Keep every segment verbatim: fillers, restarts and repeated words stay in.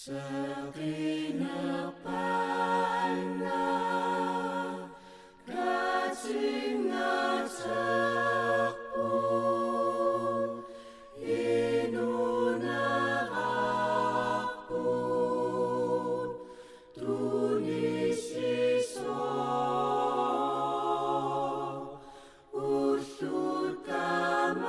Saqinerpanna katingatarput inuunerarput tunisisoq ullut tamaasa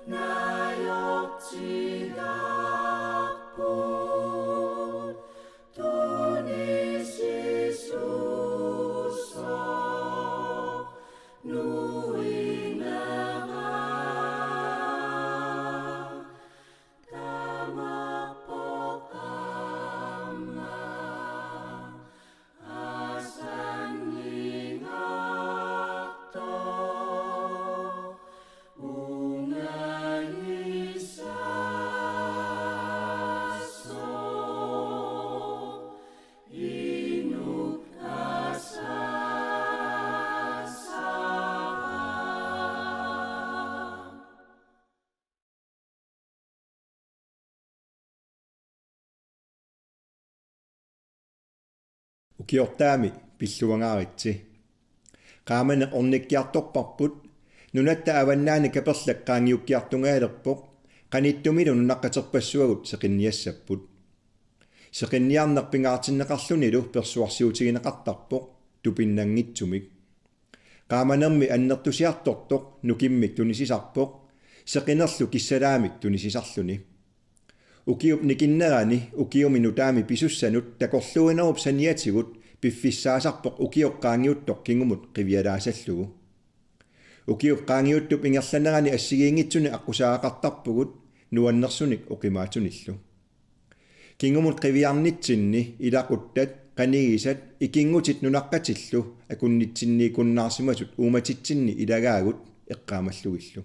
najortigaarput tunisisusoq nuinera tamarpoq aamma asanningaartoq ungagisasoq inuk asasara. Ukiortaami pilluangaaritsi. Qaamaneq ornikkiartorparput, nunatta avannaani kaperlak qaangiukkiartungaalerpoq, qanittumilu nunaqqaterpassuagut seqinniassapput. Seqinniarneq pingaartinneqarlunilu persuarsiutigineqartarpoq tupinnanngitsumik. Qaamanermi annertusiartortoq nukimmik tunisisarpoq, seqinerlu kissalaamik tunisisarluni. Ukiup nikinnerani ukiumi nutaami pisussanut takorluuinerup saniatigut piffissaasarpoq ukioq qaangiuttoq kingumut qivialaasallugu. Ukiup qaangiuttup ingerlanerani assigiinngitsunik aqqusaagaqartarpugut nuannersunik oqimaatsunillu. Kingumut qiviarnitsinni ilaquttat, qanigisat, ikinngutit nunaqqatillu akunnitsinniikkunnaarsimasut uummatitsinni ilagaagut eqqaamallugillu.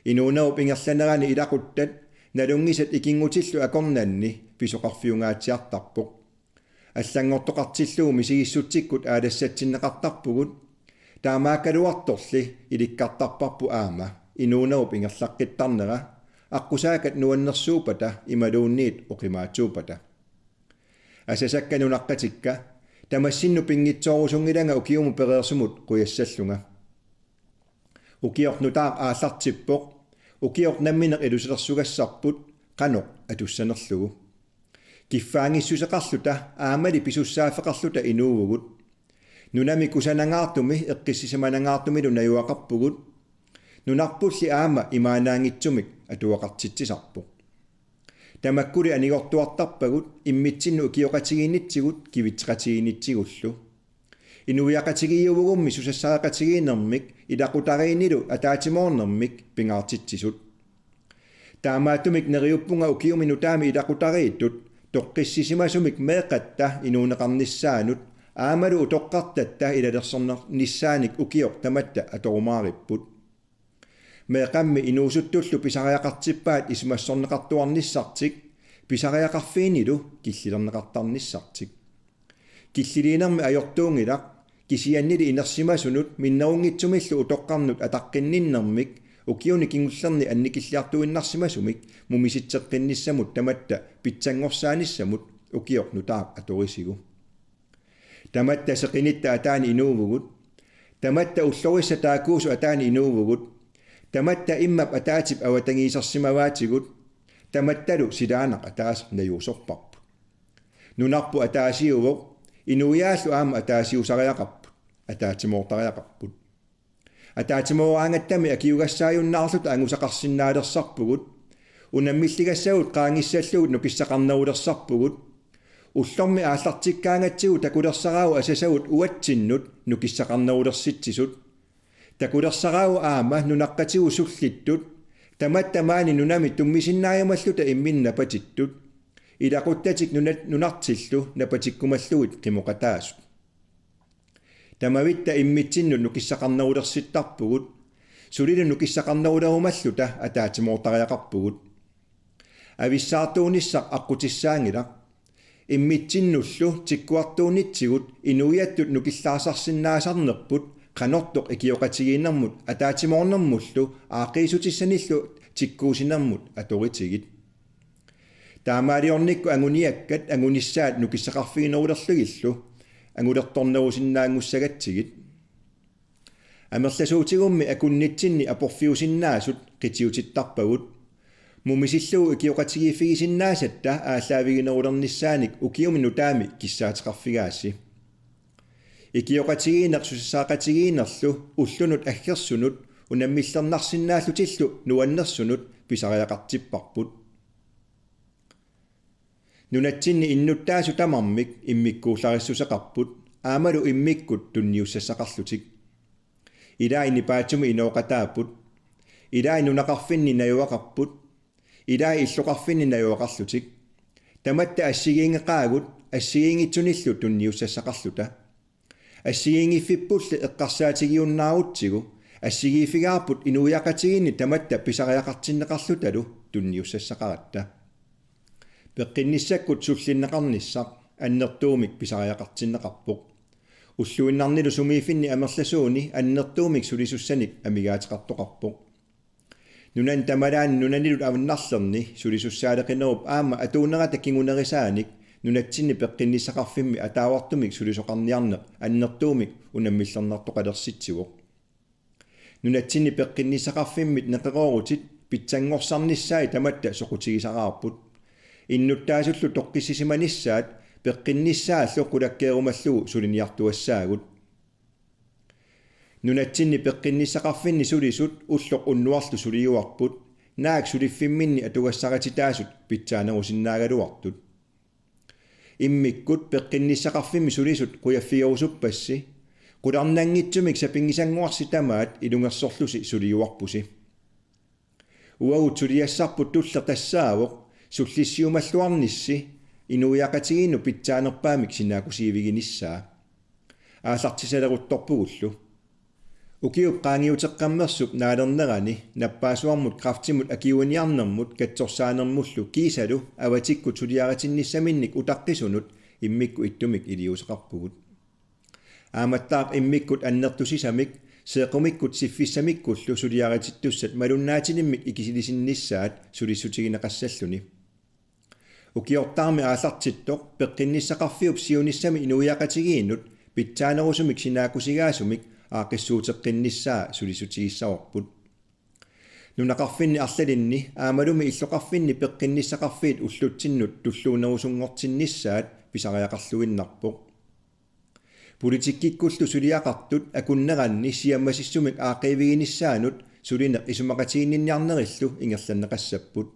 Inuunerup ingerlanerani ilaquttat nalunngisat ikinngutillu akornanni pisoqarfiungaatsiartarpoq. Allanngortoqartillugu misigissutsikkut aalassatsinneqartarpugut, taamaakkaluartorli ilikkartarparput aamma inuunerup ingerlaqqittarnera, aqqusaakkat nuannersuuppata imaluunniit oqimaatsuuppata. Asasakka nunaqqatikka, tamassinnut pinngitsoorusunngilanga ukiumut pereersumut qujassallunga. Ukioq nutaaq aallartippoq, ukioq nammineq ilusilersugassarput qanoq atussanerlugu. Kiffaanngissuseqarluta aammali pisussaaffeqarluta inuuvugut. Nunami kusanangaartumi eqqissisimanangaartumilu najugaqarpugut. Nunarpulli aamma imaannaanngitsumik atuaqartitsisarpoq. Tamakkuli anigortuartarpagut immitsinnut ukioqatigiinnitsigut kivitseqatigiinnitsigullu. Inuiaqatigiiuvugummi susassaqatigiinnermik ilaqutariinnilu ataatsimoornermik pingaartitsisut. Taamaattumik neriuppunga ukiumi nutaami ilaqutariittut toqqissisimasumik meeqqatta inuuneqarnissaanut aammalu utoqqartatta ilalersornissaanik ukioq tamatta atorumaaripput. Meeqqammi inuusuttullu pisariaqartippaat isumassorneqartuarnissartik, pisariaqarfiinilu killilerneqartarnissartik. Killiliinermi ajortuunngilaq, kisiannili inersimasunut minnerunngitsumillu utoqqarnut ataqqinninnermik ukiuni kingullerni annikilliartuinnarsimasumik mumisitseqqinnissamut tamatta pitsanngorsaanissamut ukioq nutaaq atorisigu. Tamatta seqinitta ataani inuuvugut. Tamatta ullorissat taakkuusut ataani inuuvugut. Tamatta immap ataatsip avatangiisersimavaatigut. Tamattalu silaannaq ataaseq najuusorparput. Nunarput ataasiuvoq, inuiaallu aamma ataasiusariaqarput, ataatsimoortariaqarput. Ataatsimooraangattami akiugassaajunnaarluta angusaqarsinnaalersarpugut, unammilligassagut qaangissallugit nukissaqarnerulersarpugut, ullormi aallartikkaangatsigu takulersaraavoq asasagut uatsinnut nukissaqarnerulersitsisut. Takulersaraavoq aamma nunaqqatigut sullittut, tamatta maani nunami tummisinnaajumalluta imminnut napatittut, ilaquttatik nunat-, nunartillu napatikkumallugit qimoqataasut. Tamavitta immitsinnut nukissaqarnerulersittarpugut, sulilu nukissaqarnerulerumalluta ataatsimoortariaqarpugut. Avissaartuunissaq aqqutissaanngilaq. Immitsinnullu tikkuartuunnitsigut inuiattut nukillaarsarsinnaasarnerput qanortoq ikioqatigiinnermut ataatsimoornermullu aaqqiissutissanillu tikkuusinermut atoritigit. Taamaaliornikkut anguniakkat angunissaat nukissaqarfiginerulerlugillu angulertornerusinnaanngussagatsigit. Amerlasuutigummi akunnitsinni aporfiusinnaasut qitiutittarpagut. Mumisillugu ikioqatigiiffigisinnaasatta aallaaviginerulernissaanik ukiumi nutaami kissaateqarfigaassi. Ikioqatigiinneq susassaqatigiinnerlu ullunut aggersunut unammillernarsinnaallutillu nuannersunut pisariaqartipparput. Nunatsinni innuttaasut tamarmik immikkuullarissuseqarput aammalu immikkut tunniussassaqarlutik. Ilai nipaatsumik inooqataapput. Ilai nunaqarfinni najugaqarput. Ilai illoqarfinni najugaqarlutik. Tamatta assigiinngeqaagut assigiinngitsunillu tunniussassaqarluta. Assigiinngiffippulli eqqarsaatigiunnaarutsigu assigiiffigaarput inuiaqatigiinni tamatta pisariaqartinneqarlutalu tunniussassaqaratta. Peqqinnissakkut sullinneqarnissaq annertuumik pisariaqartinneqarpoq. Ulluinnarnilu sumiiffinni amerlasuuni annertuumik sulisussanik amigaateqartoqarpoq. Nunani tamalaani nunanilu avannarlerni sulisussaaleqinerup aamma atuunerata kingunerisaanik nunatsinni peqqinnissaqarfimmi ataavartumik sulisoqarniarneq annertuumik unammillernartoqalersitsivoq. Nunatsinni peqqinnissaqarfimmit neqeroorutit pitsanngorsarnissaat tamatta soqutigisaraarput. Innuttaasullu toqqissisimanissaat peqqinnissaallu qulakkeerumallugu suliniartuassaagut. Nunatsinni peqqinnissaqarfinni sulisut ulloq unnuarlu suliuarput, naak suliffimminni atugassarititaasut pitsaanerusinnaagaluartut. Immikkut peqqinnissaqarfimmi sulisut qujaffigerusuppassi, qularnanngitsumik sapinngisanguarsi tamaat ilungersorlusi suliuarpusi. Uagut suliassarput tulleq tassaavoq sullissiumalluarnissi inuiaqatigiinnut pitsaanerpaamik sinaakkusiiviginissaa. Aallartisaleruttorpugullu. Ukiup qaangiuteqqammersup naalernerani nappaasuarmut kræftimut akiuiniarnermut katsorsaanermullu kiisalu avatikkut suliaritinnissaminnik utaqqisunut immikkut ittumik iliuuseqarpugut. Aammattaaq immikkut annertusisamik, seeqqumikkut siffissamikkullu suliaritittussat malunnaatinimmik ikisilisinnissaat sulissutigineqassalluni. Ukiortaarmi aallartittoq peqqinnissaqarfiup siunissami inuiaqatigiinnut pitsaanerusumik sinaakkusigaasumik aaqqissuuteqqinnissaa sulissutigissavarput. Nunaqarfinni arlalinni aammalumi illoqarfinni peqqinnissaqarfiit ullutsinnut tulluunnerusunngortinnissaat pisariaqarluinnarpoq. Politikkikkullu suliaqartut akunneranni siammasissumik aaqqiiviginissaanut sulineq isumaqatiginninniarnerillu ingerlanneqassapput.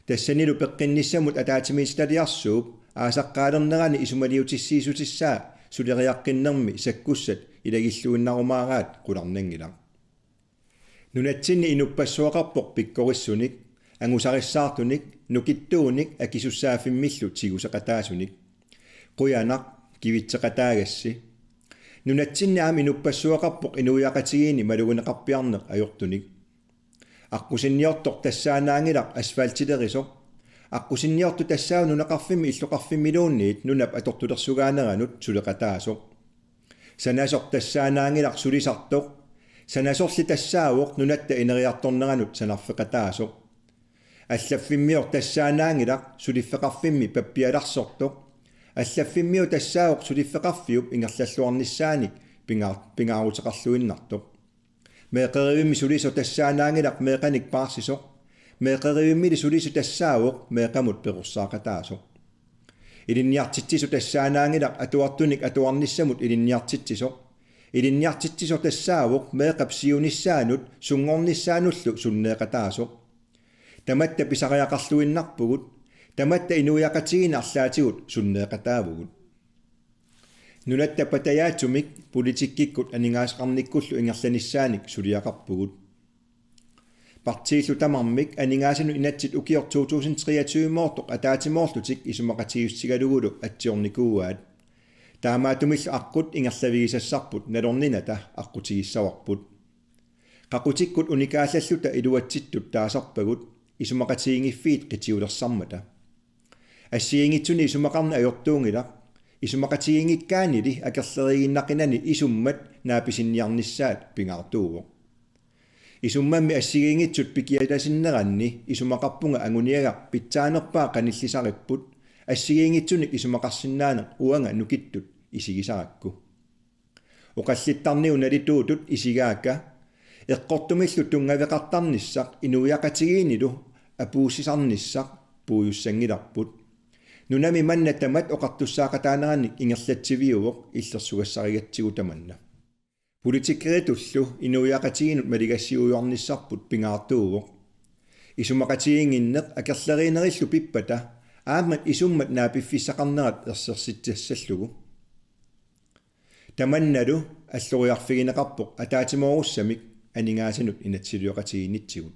Tassanilu peqqinnissamut ataatsimiititaliarsuup aasaqqaalernerani isumaliutissiissutissaa suleriaqqinnermi sakkussat ilagilluinnarumaaraat qularnanngilaq. Nunatsinni inuppassuaqarpoq pikkorissunik, angusarissaartunik, nukittuunik akisussaaffimmillu tiguseqataasunik. Qujanaq, kivitseqataagassi. Nunatsinni aamma inuppassuaqarpoq inuiaqatigiinni malugineqarpiarneq ajortunik. Aqqusinniortoq tassaannaanngilaq asfaltilerisoq. Aqqusinniortoq tassaavoq nunaqarfimmi illoqarfimmiluunniit nunap atortulersugaaneranut suleqataasoq. Sanasoq tassaannaanngilaq sulisartoq. Sanasorli tassaavoq nunatta ineriartorneranut sanarfeqataasoq. Allaffimmiortoq tassaannaanngilaq suliffeqarfimmi pappialarsortoq. Allaffimmiortoq tassaavoq suliffeqarfiup ingerlalluarnissaanik pingaa-, pingaaruteqarluinnartoq. Meeqqerivimmi sulisoq tassaannaanngilaq meeqqanik paarsisoq. Meeqqerivimmili sulisoq tassaavoq meeqqamut perorsaaqataasoq. Ilinniartitsisoq tassaannaanngilaq atuartunik atuarnissamut ilinniartitsisoq. Ilinniartitsisoq tassaavoq meeqqap siunissaanut sunngornissaanullu sunneeqataasoq. Tamatta pisariaqarluinnarpugut, tamatta inuiaqatigiinni arlaatigut sunneeqataavugut. Nunatta patajaatsumik politikkikkut aningaasaqarnikkullu ingerlanissaanik suliaqarpugut. Partiillu tamarmik aningaasanut inatsit ukiut to tusind treogtyve-moortoq ataatsimoorlutik isumaqatigiissutigalugulu atsiornikuuaat. Taamaattumillu aqqut ingerlavigisassarput nalorninata aqqutigissavarput. Qaqutikkut unikaallalluta iluatsittut taasarpagut isumaqatiginngiffiit qitiulersarmata. Assigiinngitsunik isumaqarneq ajortuunngilaq, isumaqatiginngikkaannili akerleriiginnaqinani isummat naapisinniarnissaat pingaartuuvoq. Isummammi assigiinngitsut pikiatasinneranni isumaqarpunga anguniagaq pitsaanerpaaq qanillisaripput, assigiinngitsunik isumaqarsinnaaneq uanga nukittut isigisarakku. Oqallittarniunalituutut isigaakka, eqqortumillu tunngaveqartarnissaq inuiaqatigiinnilu apuussisarnissaq puigussanngilarput. Nunami manna tamat oqartussaaqataanerannik ingerlatsiviuvoq illersugassarigatsigu tamanna. Politikeritullu inuiaqatigiinnut maligassiujuarnissarput pingaartuuvoq. Isumaqatigiinnginneq akerleriinnerillu pippata aamma isummat naapiffissaqarnerat ersersitsissallugu. Tamannalu alloriarfigineqarpoq ataatsimoorussamik aningaasanut inatsisiliaqatigiinnitsigut.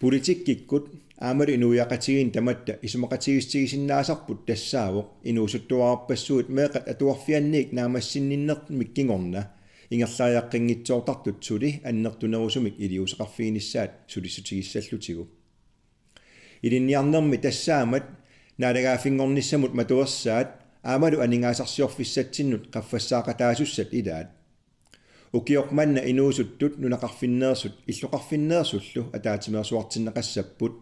Politikkikkut aammalu inuiaqatigiinni tamatta isumaqatigiissutigisinnaasarput tassaavoq inuusuttuararpassuit meeqqat atuarfianniit naammassinninnermik kingorna ingerlariaqqinngitsoortartut suli annertunerusumik iliuuseqarfiginissaat sulissutigissallutigu. Ilinniarnermi tassaammat naalagaaffinngornissamut matuersaat aammalu aningaasarsiorfissatsinnut qaffassaaqataasussat ilaat. Ukioq manna inuusuttut nunaqarfinneersut illoqarfinneersullu ataatsimeersuartinneqassapput.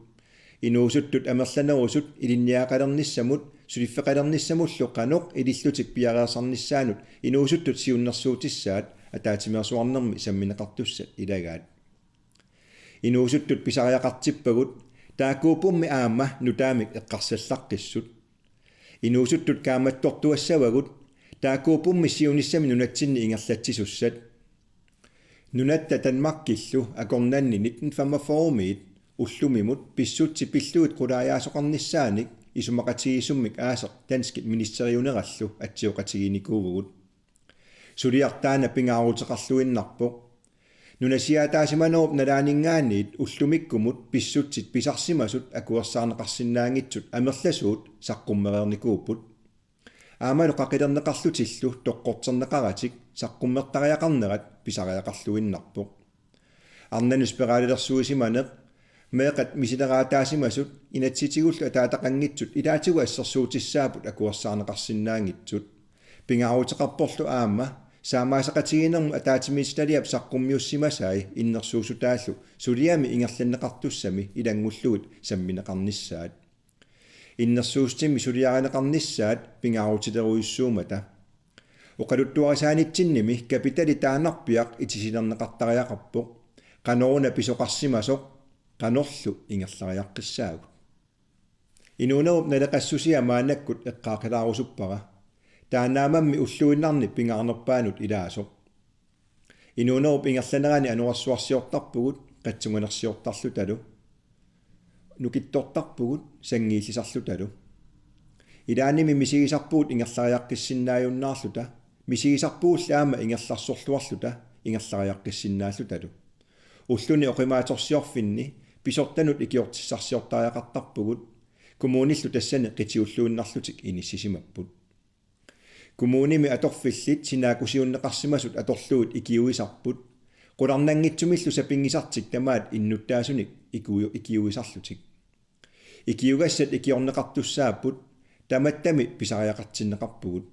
Inuusuttut amerlanerusut ilinniagaqalernissamut suliffeqalernissamullu qanoq ilillutik piareersarnissaannut inuusuttut siunnersuutissaat ataatsimeersuarnermi sammineqartussat ilagaat. Inuusuttut pisariaqartippagut taakkuuppummi aamma nutaamik eqqarsallaqqissut. Inuusuttut kaammattortuassavagut taakkuuppummi siunissami nunatsinni ingerlatsisussat. Nunatta Danmarkillu akornanni nitten femogfyrre-miit ullumimut pissutsit pillugit qulaajaasoqarnissaanik isumaqatigiissummik aaseq danskit ministeriunerallu atsioqatigiinnikuuvugut. Suliaq taanna pingaaruteqarluinnarpoq. Nunasiaataasimanerup nalaaninngaanniit ullumikkumut pissutsit pisarsimasut akuersaarneqarsinnaanngitsut amerlasuut saqqummereernikuupput. Aammalu qaqilerneqarlutillu toqqorterneqaratik saqqummertariaqarnerat pisariaqarluinnarpoq. Arnanut spiralilersuisimaneq, meeqqat misileraataasimasut inatsisigullu ataataqanngitsut ilaatigut assersuutissaapput akuersaarneqarsinnaanngitsut. Pingaaruteqarporlu aamma saammaasaqatigiinnermut ataatsimiititaliap saqqummiussimasai innersuussutaallu suliami ingerlanneqartussami ilanngullugit sammineqarnissaat. Innersuussutimmi suliarineqarnissaat pingaarutilerujussuummata. Oqaluttuarisaanitsinnimi kapitali taannarpiaq itisilerneqartariaqarpoq. Qanoruna pisoqarsimasoq, qanorlu ingerlariaqqissaagut. Inuunerup naleqassusia maannakkut eqqaaqilaarusuppara. Taannaamammi ulluinnarni pingaarnerpaanut ilaasoq. Inuunerup ingerlanerani anorersuarsiortarpugut qatsunganersiortarlutalu. Nukittortarpugut sanngiillisarlutalu. Ilaannimi misigisarpugut ingerlariaqqissinnaajunnarluta, misigisarpugulli aamma ingerlarsorluarluta ingerlariaqqissinnaalluta. Ulluni oqimaatsorsiorfinni pisortanut ikiortissarsiortariaqartarpugut, kommunillu tassani qitiulluinnarlutik inissisimapput. Kommunimi atorfillit sinaakkusiunneqarsimasut atorlugit ikiuisarput, qularnanngitsumillu sapinngisartik tamaat innuttaasunik ikiu-, ikiuisarlutik. Ikiugassat ikiorneqartussaapput, tamattami pisariaqartinneqarpugut.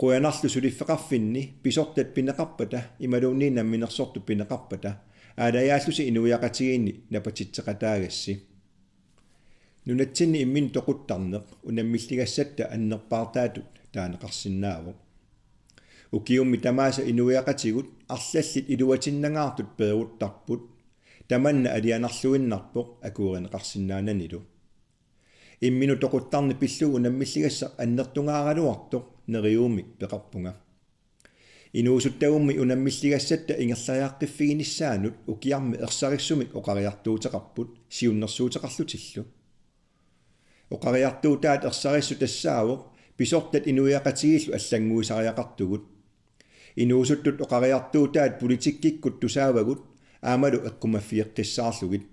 Qujanarlu suliffeqarfinni pisortat pineqarpata imaluunniit namminersortut pineqarpata, aalajaallusi inuiaqatigiinni napatitseqataagassi. Nunatsinni imminut toquttarneq unammilligassatta annerpaartaatut taaneqarsinnaavoq. Ukiummi tamaasa inuiaqatigut arlallit iluatinnangaartut peeruttarput, tamanna alianarluinnarpoq akuerineqarsinnaananilu. Imminut toquttarneq pillugu unammilligassaq annertungaaraluartoq neriuummik peqarpunga. Inuusuttagummi unammilligassatta ingerlariaqqiffiginissaanut ukiarmi ersarissumik oqariartuuteqarput siunnersuuteqarlutillu. Oqariartuutaat ersarissut tassaavoq pisortat inuiaqatigiillu allannguisariaqartugut. Inuusuttut oqariartuutaat politikkikkut tusaavagut aammalu eqqumaffigeqqissaarlugit.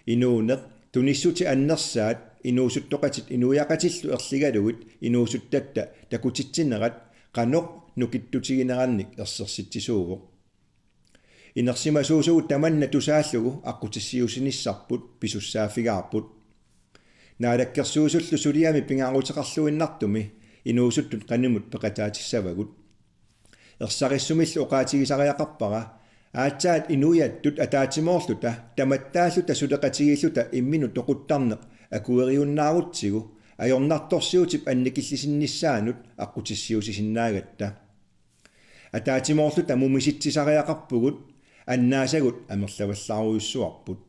Inuuneq, tunissutit annersaat, inuusuttoqatit inuiaqatillu erligalugit inuusuttatta takutitsinerat qanoq nukittutiginerannik ersersitsisuuvoq. Inersimasuusugut tamanna tusaallugu aqqutissiuussinissarput pisussaaffigaarput. Naalakkersuisullu suliami pingaaruteqarluinnartumi inuusuttut qanimut peqataatissavagut. Ersarissumillu oqaatigisariaqarpara Aatsaat inuiattut ataatsimoorluta tamattaalluta suleqatigiilluta imminut toquttarneq akueriunnaarutsigu ajornartorsiutip annikillisinnissaanut aqqutissiuussisinnaagatta. Ataatsimoorluta mumisitsisariaqarpugut, annaasagut amerlavallaarujussuarput.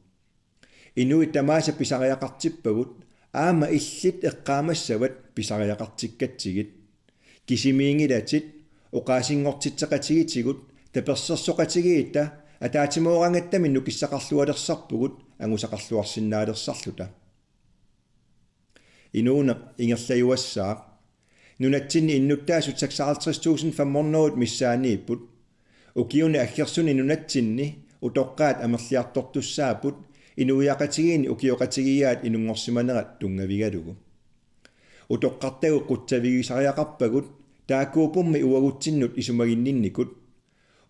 Inuit tamaasa pisariaqartippagut, aamma illit eqqaamassavat pisariaqartikkatsigit. Kisimiinngilatit, oqaasinngortitseqatigiitigut, tapersersoqatigiitta, ataatsimooraangattaminnik nukissaqarlualersarpugut angusaqarluarsinnaalersarluta. Inuuneq ingerlajuassaaq. Nunatsinni innuttaasut seksoghalvtreds tusind fem hundrede missaanniipput. Ukiuni aggersuni nunatsinni utoqqaat amerliartortussaapput, inuiaqatigiinni ukioqatigiiaat inunngorsimanerat tunngavigalugu. Utoqqartagut qutsavigisariaqarpagut, taakkuuppummi uagutsinnut isumaginninnikut.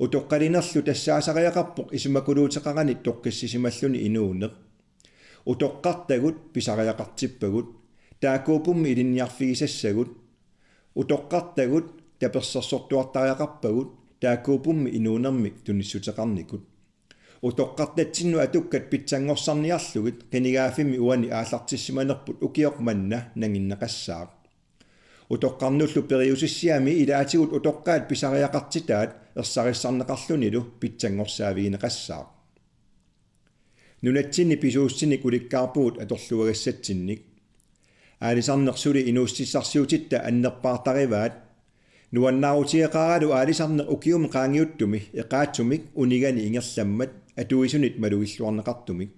Utoqqalinerlu tassaasariaqarpoq isumakuluuteqaranit toqqissisimalluni inuuneq. Utoqqartagut pisariaqartippagut, taakkuuppummi ilinniarfigisassagut. Utoqqartagut tapersersortuartariaqarpagut, taakkuuppummi inuunermik tunissuteqarnikut. Utoqqartatsinnut atukkat pitsanngorsarniarlugit qinigaaffimmi uani aallartissimanerput ukioq manna nanginneqassaaq. Utoqqarnullu periusissiami ilaatigut utoqqaat pisariaqartitaat ersarissarneqarlunilu pitsanngorsaavigineqassaaq. Nunatsinni pisuussutinik ulikkaarpugut atorluagassatsinnik. Aalisarneq suli inuussutissarsiutitta annerpaartarivaat. Nuannaarutigeqaaralu aalisarneq ukiumi qaangiuttumi eqaatsumik unigani ingerlammat atuisunit malugilluarneqartumik.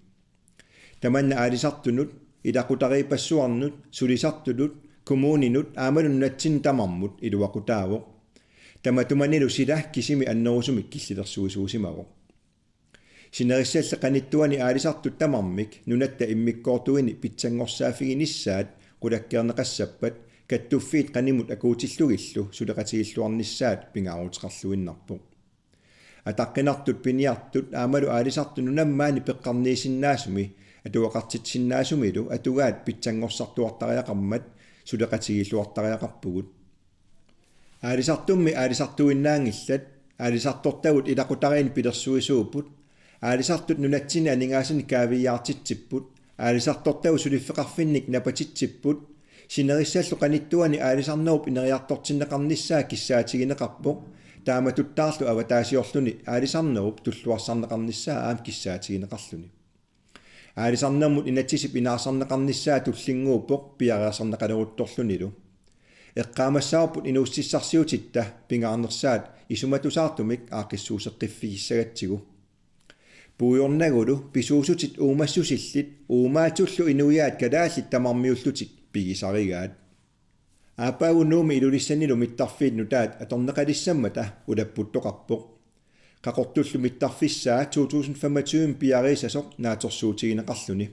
Tamanna aalisartunut, ilaqutariippassuarnut, sulisartunut, kommuninut aammalu nunatsinni tamarmut iluaqutaavoq. Tamatumanilu sila kisimi annerusumik killilersuisuusimavoq. Sinerissalli qanittuani aalisartut tamarmik nunatta immikkoortuini pitsanngorsaaffiginissaat qulakkeerneqassappat kattuffiit qanimut akuutillugillu suleqatigilluarnissaat pingaaruteqarluinnarpoq. Ataqqinartut piniartut aammalu aalisartut nunammaani peqqarniisinnaasumi atuaqartitsisinnaasumilu atugaat pitsanngorsartuartariaqarmat suleqatigiilluartariaqarpugut. Aalisartummi aalisartuinnaanngillat, aalisartortagut ilaqutariinni pilersuisuupput, aalisartut nunatsinni aningaasanik kaaviiaartitsipput, aalisartortagut suliffeqarfinnik napatitsipput, sinerissallu qanittuani aalisarnerup ineriartortinneqarnissaa kissaatigineqarpoq, taamatuttaarlu avataasiorluni aalisarnerup tulluarsarneqarnissaa aamma kissaatigineqarluni. Aalisarnermut inatsisip inaarsarneqarnissaa tullinnguuppoq piareersarneqaleruttorlunilu. Eqqaamassavarput inuussutissarsiutitta pingaarnersaat isumatusaartumik aaqqissuusseqqiffigissagatsigu. Puigornagulu pisuussutit uumassusillit uumaasullu inuiaat kalaallit tamarmiullutik pigisarigaat. Aappaagu Nuummi Ilulissannilu mittarfiit nutaat atorneqalissammata ulapputtoqarpoq. Qaqortullu mittarfissaa to tusind femogtyve piareersaasoq naatsorsuutigineqarluni.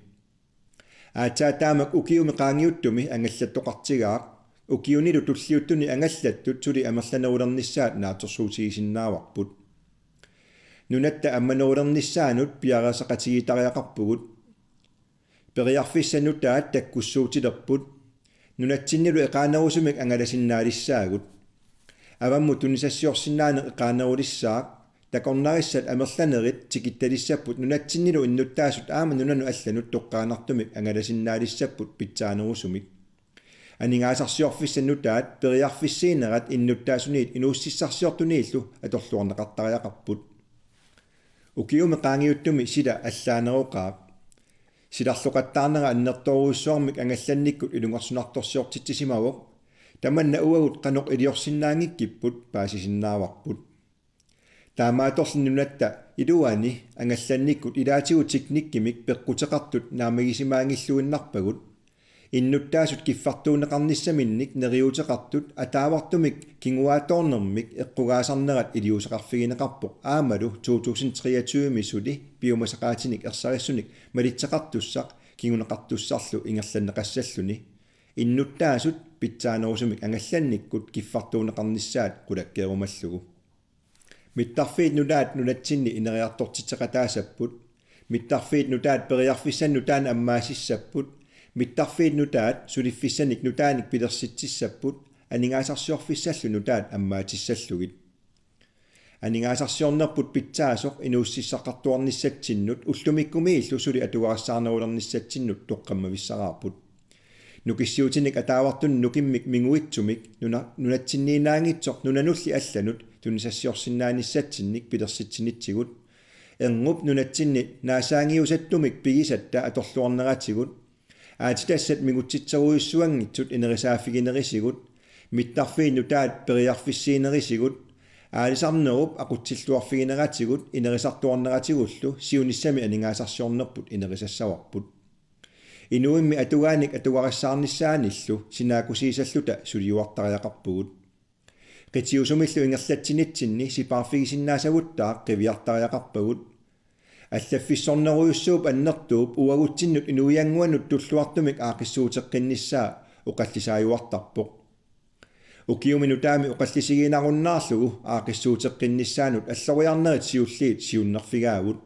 Aatsaat taamak ukiumi qaangiuttumi angallattoqartigaaq, ukiunilu tulliuttuni angallattut suli amerlanerulernissaat naatsorsuutigisinnaavarput. Nunatta ammanerulernissaanut piareersaqatigiittariaqarpugut. Periarfissat nutaat takkussuutilerput. Nunatsinnilu eqaannerusumik angalasinnaalissaagut. Avammut tunisassiorsinnaaneq eqaannerulissaaq, takornarissat amerlanerit tikittalissapput nunatsinnilu innuttaasut aamma nunanut allanut toqqaannartumik angalasinnaanissapput pitsaanerusumik. Aningaasarsiorfissat nutaat periarfissiinerat innuttaasuniit inuussutissarsiortuniillu atorluarneqartariaqarput. Ukiumi qaangiuttumi sila allaaneroqaaq. Silarloqattaarnera annertoorujussuarmik angallannikkut ilungersunartorsiortitsisimavoq. Tamanna uagut qanoq iliorsinnaanngikkipput paasisinnaavarput. Taamaattorli nunatta iluani angallannikkut ilaatigut teknikkimik peqquteqartut naammagisimaanngilluinnarpagut. Innuttaasut kiffartuunneqarnissaminnik neriuuteqartut ataavartumik kinguaattoornermik eqqugaasarnerat iliuuseqarfigineqarpoq aammalu to tusind treogtyve-mi suli piumasaqaatinik ersarissunik malitseqartussaq kinguneqartussarlu ingerlanneqassalluni. Innuttaasut pitsaanerusumik angallannikkut kiffartuunneqarnissaat qulakkeerumallugu. Mittarfiit nutaat nunatsinni ineriartortitseqataassapput. Mittarfiit nutaat periarfissanik nutaanik ammaassissapput. Mittarfiit nutaat suliffissanik nutaanik pilersitsissapput. Aningaasarsiorfissallu nutaat ammaatissallugit. Aningaasarsiornerput pitsaasoq inuussutissaqartuarnissatsinnut ullumikkumiillu suli atugarissaarnerulernissatsinnut toqqammavissaraarput. Nukissiutinik ataavartunik nukimmik minguitsumik nuna-, nunatsinniinnaanngitsoq nunanulli allanut tunisassiorsinnaanissatsinnik pilersitsinitsigut. Erngup nunatsinni naasaanngiusattumik pigisatta atorluarneratigut. Aatsitassat mingutsitserujussuanngitsut inerisaaffiginerisigut. Mittarfiit nutaat periarfissiinerisigut. Aalisarnerup aqutsilluarfigineratigut inerisartuarneratigullu siunissami aningaasarsiornerput inerisassavarput. Inuimmi atugaanik atugarissaarnissaanillu sinaakkusiisalluta suliuartariaqarpugut. Qitiusumillu ingerlatsinitsinni sipaarfigisinnaassaguttaaq qiviartariaqarpagut. Allaffissornerujussuup annertuup uagutsinnut inuiannguanut tulluartumik aaqqissuuteqqinnissaa oqallisaajuartarpoq. Ukiumi nutaami oqallisigiinnarunnaarlugu aaqqissuuteqqinnissaanut alloriarnerit siulliit siunnerfigaagut.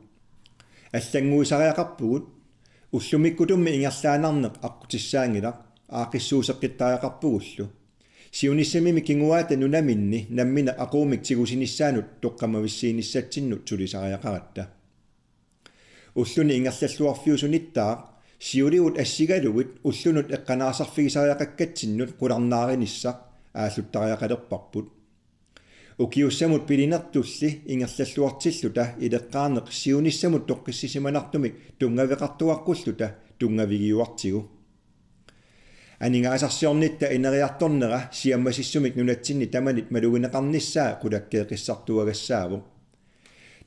Allannguisariaqarpugut, ullumikkutummi ingerlaannarneq aqqutissaanngilaq, aaqqissuuseqqittariaqarpugullu. Siunissamimi kinguaata nunaminni nammineq aquummik tigusinissaanut toqqammavissiinissatsinnut sulisariaqaratta. Ulluni ingerlalluarfiusunittaaq siuligut assigalugit ullunut eqqanaarsarfigisariaqakkatsinnut qularnaarinissaa aalluttariaqalerparput. Ukiussamut pilinertulli ingerlalluartilluta ileqqaarneq siunissamut toqqissisimanartumik tunngaveqartuaqqulluta tunngavigiuartigu. Aningaasarsiornitta ineriartornera siammasissumik nunatsinni tamanit malugineqarnissaa qulakkeeqqissartuagassaavoq.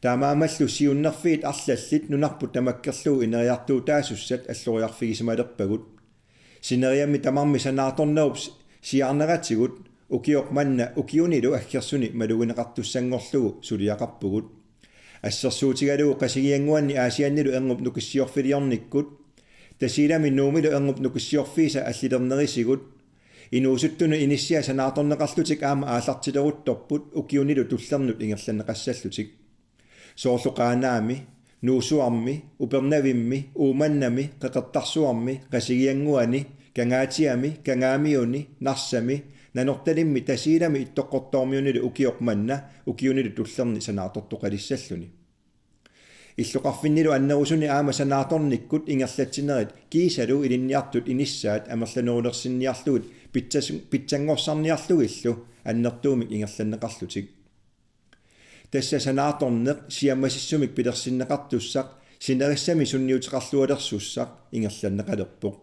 Taamaammallu siunnerfiit arlallit nunarput tamakkerlugu ineriartuutaasussat alloriarfigisimalerpagut. Sineriammi tamarmi sanaartornerup s-, siaarneratigut ukioq manna ukiunilu aggersuni malugineqartussanngorlugu suliaqarpugut. Assersuutigalugu Qasigiannguanni Aasiannilu erngup nukissiorfiliornikkut, Tasiilami Nuummilu erngup nukissiorfiisa allilernerisigut, inuusuttunut inissiat sanaartorneqarlutik aamma aallartileruttorput ukiunilu tullernut ingerlanneqassallutik. Soorlu Qaanaami, Nuussuarmi, Upernavimmi, Uummannami, Qeqertarsuarmi, Qasigiannguani, Kangaatsiami, Kangaamiuni, Narsami, Nanortalimmi Tasiilami Ittoqqortoormiunilu ukioq manna ukiunilu tullerni sanaartortoqalissalluni. Illoqarfinnilu annerusuni aamma sanaartornikkut ingerlatsinerit kiisalu ilinniartut inissaat amerlanerulersinniarlugit pitsas-, pitsanngorsarniarlugillu annertuumik ingerlanneqarlutik. Tassa sanaartorneq siammasissumik pilersinneqartussaq sinerissami sunniuteqarlualersussaq ingerlanneqalerpoq.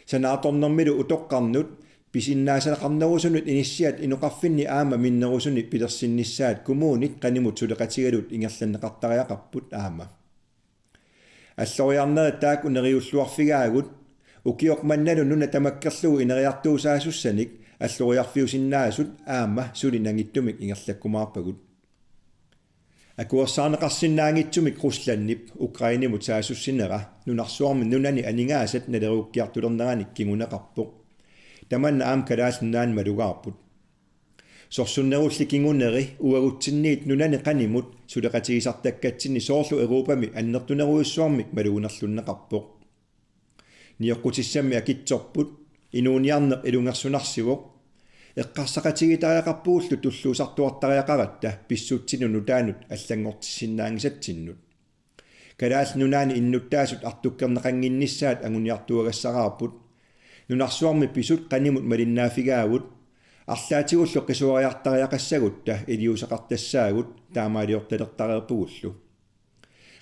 Sanaartornermilu utoqqarnut pisinnaasaqarnerusunut inissiat inoqarfinni aamma minnerusuni pilersinnissaat kommunit qanimut suleqatigalugit ingerlanneqartariaqarput aamma. Alloriarnerit taakku neriulluarfigaagut, ukioq mannalu nuna tamakkerlugu ineriartuusaasussanik alloriarfiusinnaasut aamma suli nangittumik ingerlakkumaarpagut. Akuersaarneqarsinnaanngitsumik Ruslandip Ukrainemut saasussinera nunarsuarmi nunani aningaasat naleruukkiartulerneranik kinguneqarpoq. Tamanna aamma Kalaallit Nunaanni malugaarput. Sorsunnerulli kinguneri uagutsinniit nunani qanimut suleqatigisartakkatsinni soorlu Europami annertunerujussuarmik maluginerlunneqarpoq. Nioqqutissammi akitsorput, inuuniarneq ilungersunarsivoq, eqqarsaqatigiittariaqarpugullu tulluusartuartariaqaratta pissutsinut nutaanut allanngortissinnaanngisatsinnut. Kalaallit Nunaanni innuttaasut artukkerneqannginnissaat anguniartuagassaraarput. Nunarsuarmi pisut qanimut malinnaaffigaagut, arlaatigullu qisuariartariaqassagutta iliuuseqartassaagut taamaaliortalertareerpugullu.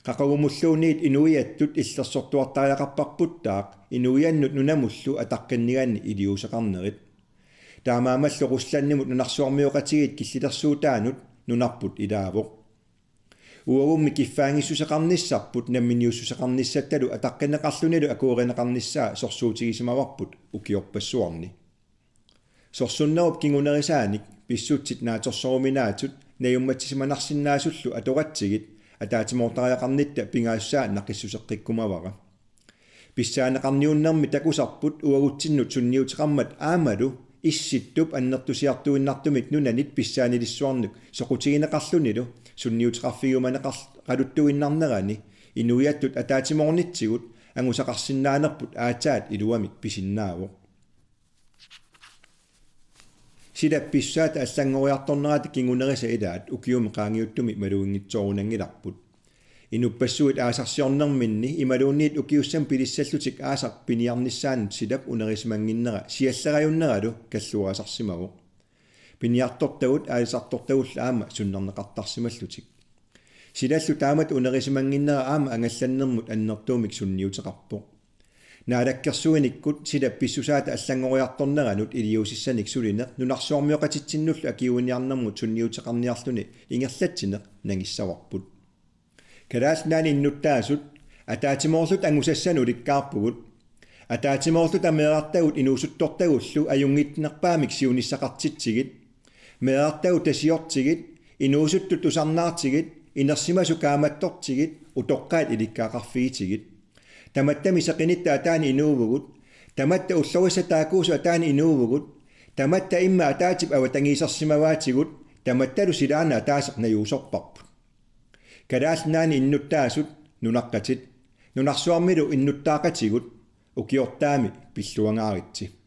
Qaqugumulluunniit inuiattut illersortuartariaqarparputtaaq inuiannut nunamullu ataqqinniganni iliuuseqarnerit. Taamaammallu Ruslandimut nunarsuarmioqatigiit killilersuutaanut nunarput ilaavoq. Uagummi kiffaanngissuseqarnissarput namminiussuseqarnissattalu ataqqineqarlunilu akuerineqarnissaa sorsuutigisimavarput ukiorpassuarni. Sorsunnerup kingunerisaanik pissutsit naatsorsoruminaatsut najummatsisimanarsinnaasullu atoratsigit ataatsimoortariaqarnitta pingaassusaa naqissuseqqikkumavara. Pissaaneqarniunnermi takusarput uagutsinnut sunniuteqarmat aammalu Issittup annertusiartuinnartumik nunanit pissaanilissuarnik soqutigineqarlunilu sunniuteqarfigiumaneqar-, qaluttuinnarnerani inuiattut ataatsimoornitsigut angusaqarsinnaanerput aatsaat iluamik pisinnaavoq. Silap pissusaata allanngoriartornerata kingunerisa ilaat ukiumi qaangiuttumi maluginngitsoorunanngilarput. Inuppassuit aasarsiornerminni imaluunniit ukiussamik pilissallutik aasaq piniarnissaanut silap unerusimannginnera siallerajunneralu kalluarisarsimavoq. Piniartortagut aalisartortagullu aamma sunnerneqartarsimallutik. Silallu taamatut unerusimannginnera aamma angallannermut annertuumik sunniuteqarpoq. Naalakkersuinikkut silap pissusaata allanngoriartorneranut iliuusissanik sulineq nunarsuarmioqatitsinnullu akiuiniarnermut sunniuteqarniarluni ingerlatsineq nangissavarput. Kalaallit Nunaanni innuttaasut ataatsimoorluta angusassanut ulikkaarpugut. Ataatsimoorluta meerartagut inuusuttortagullu ajunngitsunerpaamik siunissaqartitsigit. Meerartagut tasiortigit, inuusuttut tusarnaartigit, inersimasut kaammattortigit, utoqqaat ilikkagaqarfigitigit. Tamattami seqinitta ataani inuuvugut, tamatta ullorissat taakkuusut ataani inuuvugut, tamatta immaqa ataatip avatangiisersimavaatigut, tamattalu silaannaq ataaseq najuusorparput. Kalaallit Nunaanni innuttaasut nunaqqatit, nunarsuarmilu innuttaaqatigut, ukiortaami pilluangaaritsi.